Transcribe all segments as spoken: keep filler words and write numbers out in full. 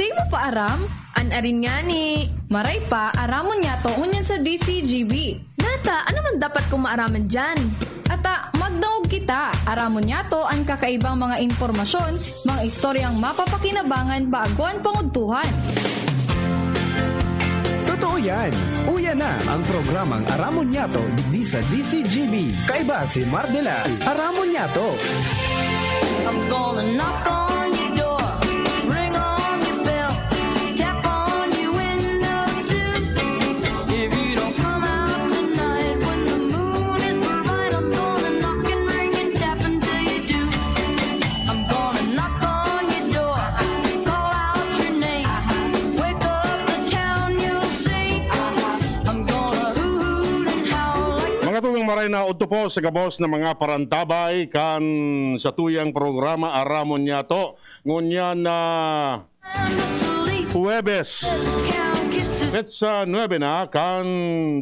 Di mo pa aram? An arin ngani. Maray pa, aramon niyato ngunyan sa D C G B. Nata, ano man dapat kong maaraman diyan? Ata, magdangog kita. Aramon niyato an kakaibang mga impormasyon, mga istoryang mapapakinabangan bago an pangudtuhan. Totoo yan. Uya na ang programang Aramon Niyato digdi sa D C G B. Kaiba si Mar de la Aramon Niyato. I'm gonna knock on your door, ring on your bell, tap on your window too. If you don't come out tonight when the moon is bright, I'm gonna knock and ring and tap until you do. I'm gonna knock on your door, call out your name, wake up the town, you'll see. I'm gonna hoot and howl like Mga tugang maray na udto po sa gabos na mga parantabay kan sa tuyang programa Aramon Niyato. Ngunyan na I'm asleep. Huwebes. Count kisses Petsa nuebe na kan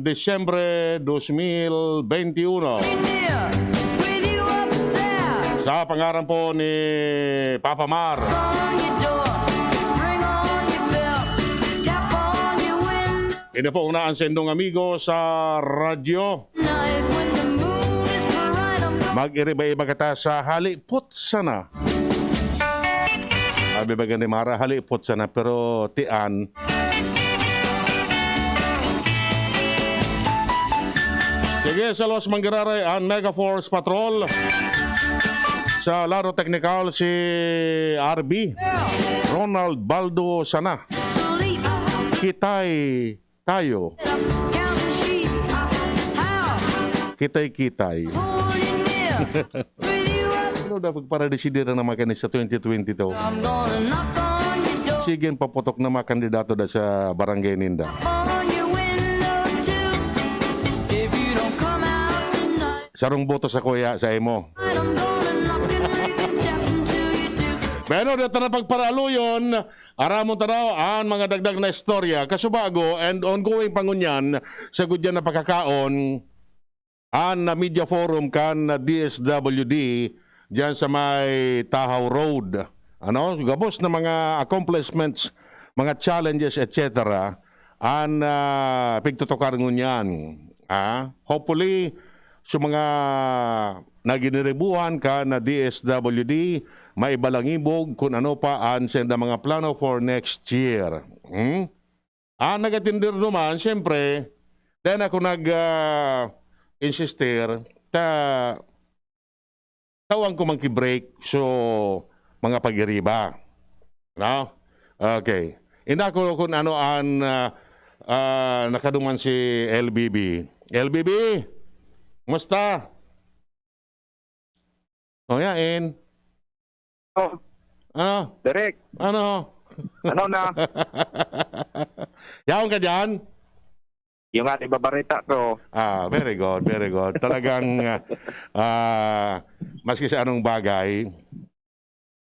Disyembre dos mil benti uno. near with you up there. Sa pangaran po ni Papa Mar. On your door, ring on your bell, tap on your window. Ini po ang naan sa indong amigo sa radyo. Night when the moon is bright, I'm gonna Mag-iriba-iba kita sa halipot sana. Sabi ba gani, Mara, halipot sana, pero tian. Sige, sa Los Manggararay, ang Mega Force Patrol. Sa Laro Technical, si R B. Ronald Baldo sana. sleep. Kitay tayo. Counting sheep. How? Kitay-kitay. Holding near with you up. Ano dapat para desidir na naman kani sa twenty twenty-two? I'm gonna knock on your door, Sige, paputok na mga kandidato da sa barangay ninda. on your window too. If you don't come out tonight, Sarong boto sa kuya, sa imo. I'm gonna knock and ring and tap until you do. Pero dito na pagparaaluyon, aramon ta daw an mga dagdag na istorya, kasubago and ongoing pangunyan sa gudyan na pagkakaon, an na media forum kan D S W D dyan sa may Tahaw Road. Ano? Gabos na mga accomplishments, mga challenges, et cetera. An ah, pigtutukar ngunyan. Ah, hopefully, sa mga naginiribuhan kan na D S W D, maibalangibog kung ano pa an senda mga plano for next year. Hmm? Ah, nagatindir naman, siyempre, then ako nag ah, insistir, ta tawan ko man ki-break so mga pag-iriba. No? Okay. Inda ko kung ano an ah, ah, nakaduman si L B B. L B B, musta? O, yain. Oh, Ano? Direk, Ano? ano na? Yaon ka dyan? Yung nga, ibabarita ko. Ah, very good, very good. Talagang ah, ah, maski sa anong bagay,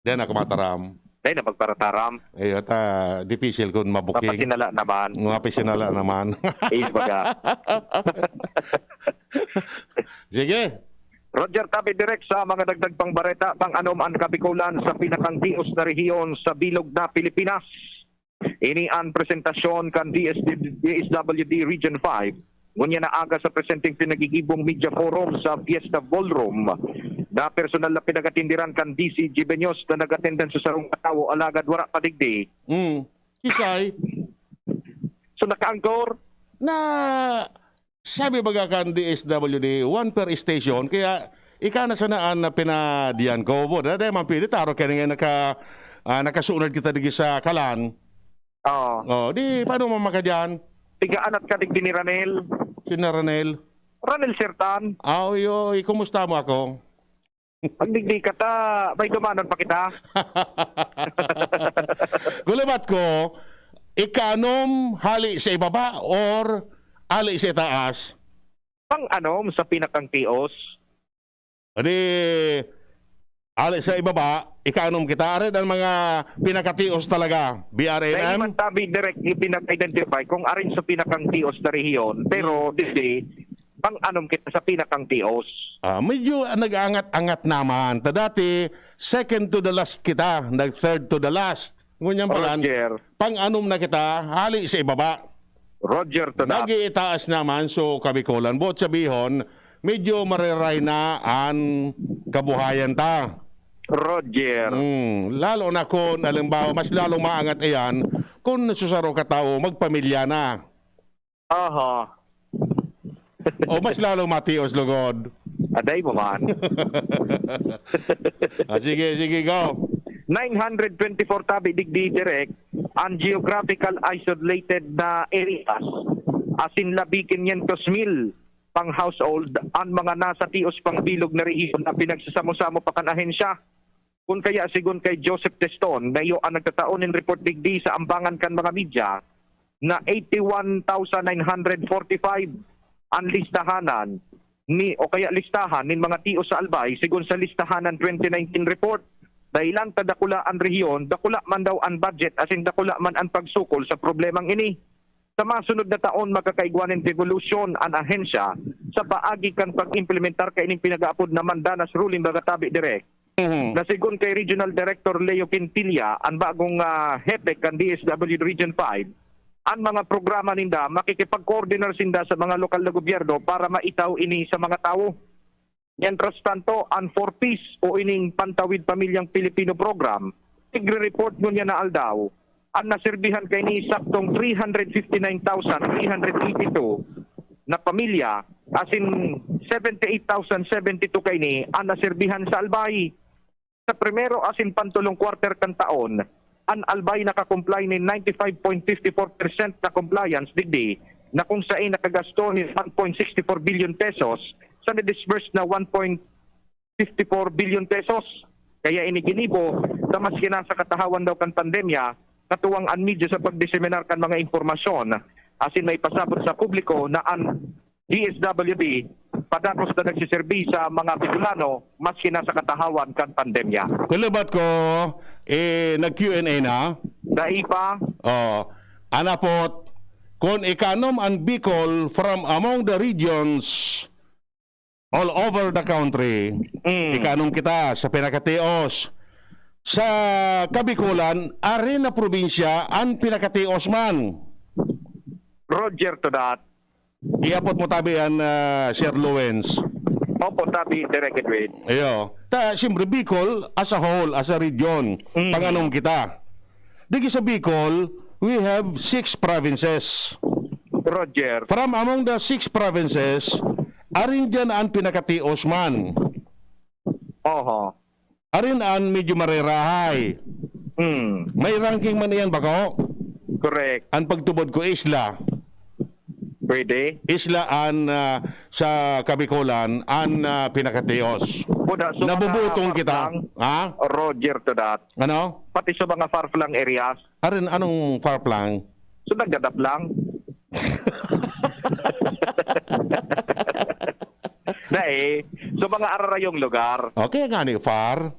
then ako mataram. Dahil na pagparataram. Ay, at ah, difícil kung mabuking. Mapasinala naman. Mga pisinala naman. Is baga. Sige. Roger Tabi, Direk, sa mga dagdag pang bareta, bang anom an Kabikulan sa pinakang tios na rehiyon sa bilog na Pilipinas? Ini an presentasyon kan D S D, D S W D Region five. Ngunyan na aga sa presenteng pinagigibong media forum sa Fiesta Ballroom na personal na pinagatindiran kan D C G Benyos na nagatendan sa sarong katawo alagad wara pa digdi. Mm. Kisay, So nakaangkor, na sabi baga kan D S W D, one per station, kaya ika na sana an pinadiyan ko. Bo, dahil man pili, taro kaya nga naka, ah, nakasunod kita digi sa kalan. oh, Oh, di, paano mo makadyan? Tiga anat ka digdi ni Ranel. Si Naranel. Ranel Sertan, Ah, oy, oy, kumusta mo ako? pag digdi ka ta, may dumanan pa kita. Gulibat ko, ikanom hali sa ibaba or ali sa itaas? Pang anom sa pinakang tios. Di, ali sa ibaba, ikanom kita. Arin ang mga pinakatios talaga, Dahil B R M M? man tabi direct ipinag-identify kung arin sa pinakang tios na rehiyon. Pero, dili, pang anom kita sa pinakang tios. Ah, medyo nag-angat-angat naman. Ta dati, second to the last kita, nag-third to the last. Ngunyan palan, Roger. Pang-anom na kita, hali sa ibaba. Roger to that. Nag-iitaas naman, so Kabikolan. Buot sabihon, medyo mareray na an kabuhayan ta. Roger. Hmm, lalo na kun, halimbawa, mas lalong maangat iyan kun susaro ka tawo, magpamilya na. Aha. O mas lalong matios lugod. Aday mo man. Ah, sige, sige, go. Nine hundred twenty-four tabi digdi, Direk, ang geographical isolated na areas, asin labi quinientos mil pang household, ang mga nasa tios pang bilog na rehiyon na pinagsasamo-samo pa kan ahensya. Kun kaya, sigon kay Joseph Teston, na iyo ang nagtatao nin report digdi sa ambangan kan mga media, na eighty-one thousand nine hundred forty-five ang listahanan ni, o kaya listahan nin mga tios sa Albay, sigon sa listahanan twenty nineteen report. Dahilan ta dakula an rehiyon, dakula man daw an budget asin dakula man an pagsukol sa problemang ini. Sa masunod na taon, makakaigwa nin devolusyon an ahensya sa paagi kan pag-implementar kaining pinag-aapod na Mandanas Ruling, baga tabi, Direk, Mhm. na sigon kay Regional Director Leo Quintilla, an bagong, ah, hepe kan D S W D Region five, an mga programa ninda, makikipag-coordinar sinda sa mga lokal na gobyerno para maitaw ini sa mga tawo. Mientras tanto, an Four Ps o ining Pantawid Pamilyang Pilipino Program, nagre-report ngunyan na aldaw, an naserbihan kaini saktong three hundred fifty-nine thousand three hundred eighty-two na pamilya, asin seventy-eight thousand seventy-two kaini an naserbihan sa Albay. Sa primero asin pantulong quarter kan taon, an Albay naka-comply nin ninety-five point fifty-four percent na compliance digdi, na kung saen nakagasto nin one point sixty-four billion pesos sa na-disburse na one point fifty-four billion pesos. Kaya ini ginibo ta maski nasa katahawan daw kan pandemya, katuwang an media sa pagdiseminar kan mga impormasyon, asin maipasabot sa publiko na an D S W D padakos na nagsiserbi sa mga Bicolano maski nasa katahawan kan pandemya. Kulubat ko, eh, nag-Q and A na. Dai pa. Oh, anapot, kun ikanom an Bicol from among the regions all over the country, Mm. ikanom kita sa pinakatios. Sa Kabikolan, ari na probinsya an pinakatios man. Roger to that. Iapot mo tabi an, ah, Sir Lawrence. Opo, tabi, Direk Edwin. Iyo. Ta, siyempre, Bicol as a whole, as a region, Mm. panganom kita. Digi sa Bicol, we have six provinces. Roger. From among the six provinces, arin diyan an pinakatios man. Oho. Arin an medyo marerahay. Hmm. May ranking man iyan, bako? Correct. An pagtubod ko, isla. Pwede. Isla an, ah, sa Kabikolan, an, ah, pinakatios. Buda, so mga Nabubutong far kita. Flung, Ha? Roger to that. Ano? Pati sa mga far-flung areas. Arin, anong far-flung? So, nagdadap lang. Dai, so mga ararayong lugar. Okay nga ni, far.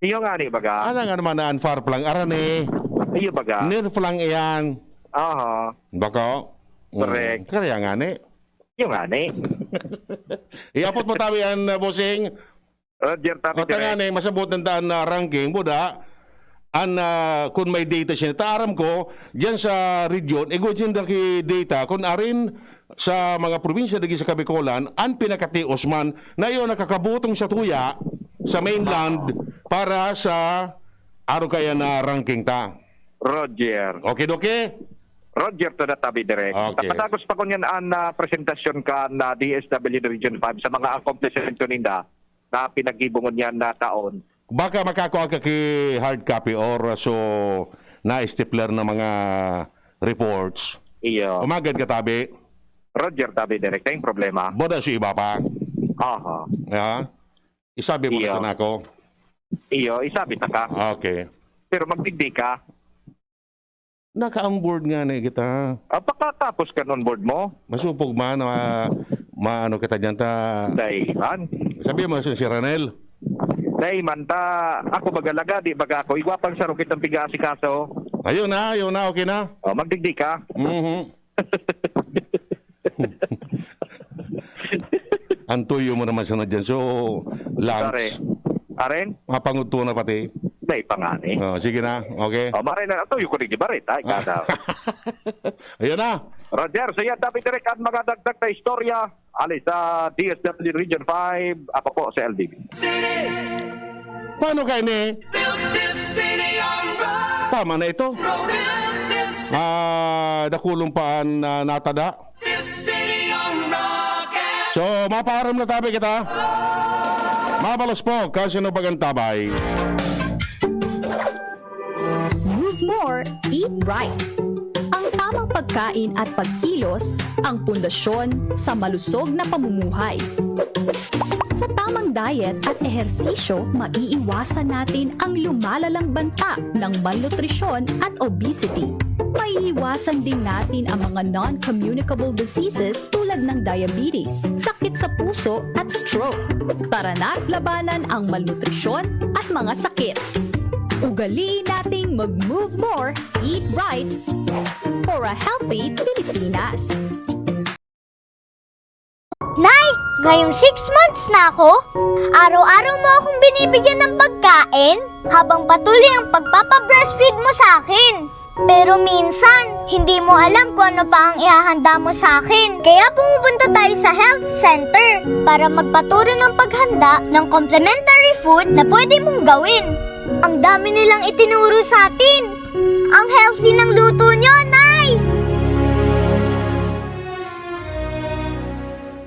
Iyo nga ni, baga. Ano nga naman na an far-flung? Arani. Iyo, baga. Near-flung iyan. Aha. Bako? Mm. Correct. Kaya nga ni. Iyo nga ni. Iapot mo tabi an, uh, bossing. Roger, tabi O, tanga direct. ni, masabot na daan na ranking, buda. An, ah, kun may data siya, ta aram ko, diyan sa region, igwa sinda ki data, kun arin sa mga probinsya dagi sa Kabikolan, an pinakatios man, na iyo nakakabutong sa tuya, sa mainland, para sa aro kaya na ranking ta. Roger. Okay, doke? Roger, to the tabi direct. Okay. Tapatagos pa ko niyan an, ah, presentasyon kan, ah, D S W D Region five sa mga accomplishment ninda na pinaggibo ngunyan na taon. Baka makakua ka ki hard copy or so na stapler na mga reports. Iyo. Umagad ka tabi. Roger, tabi direct. Ang problema. Boda sa iba pa. Aha. Ya. Isabi mo Iyo. na sana ako. Iyo, isabi ta ka. Okay. Pero magdigdi ka. Naka-onboard nga na kita. Ah, pakatapos kan onboard mo? Masupog man, ma-, maano kita dyan, ta- Dai man. Sabi mo, si Ranel? Dai man, ta, ako baga laga, di baga ako. Igwa pang saro kitang piga-asikaso. Ayun na, ayun na, okay na. Oh, magdigdi ka. Mhm. Ang tuyo mo naman sana dyan. So, lunch. Pare. Aren? Mapangudto na pati. May pangani. Oh, sige na. Okay. O, maray na ito, yung kuning di ba rin? Ay, kada. Ayan na. Roger, so yan, David Direk, ang mga dagdag na istorya. Ali sa D S W Region five, ako po si L D B. City, Paano ka ini? Built this city on rock. Tama na ito. Built this Ah, dakulong paan na natada. This city on rock. So, mapaaram na tabi kita. Mabalos po, kasi no bagantabay. Move more, eat right. Ang tamang pagkain at pagkilos ang pundasyon sa malusog na pamumuhay. Sa tamang diet at ehersisyo, maiiwasan natin ang lumalalang banta ng malnutrisyon at obesity. Maiiwasan din natin ang mga non-communicable diseases tulad ng diabetes, sakit sa puso at stroke. Tara na't labanan ang malnutrisyon at mga sakit. Ugaliin nating mag-move more, eat right for a healthy Pilipinas. Nay, ngayong six months na ako, araw-araw mo akong binibigyan ng pagkain habang patuloy ang pagpapabreastfeed mo sa akin. Pero minsan, hindi mo alam kung ano pa ang ihahanda mo sa akin. Kaya pumupunta tayo sa health center para magpaturo ng paghanda ng complementary food na pwede mong gawin. Ang dami nilang itinuro sa atin. Ang healthy ng luto nyo,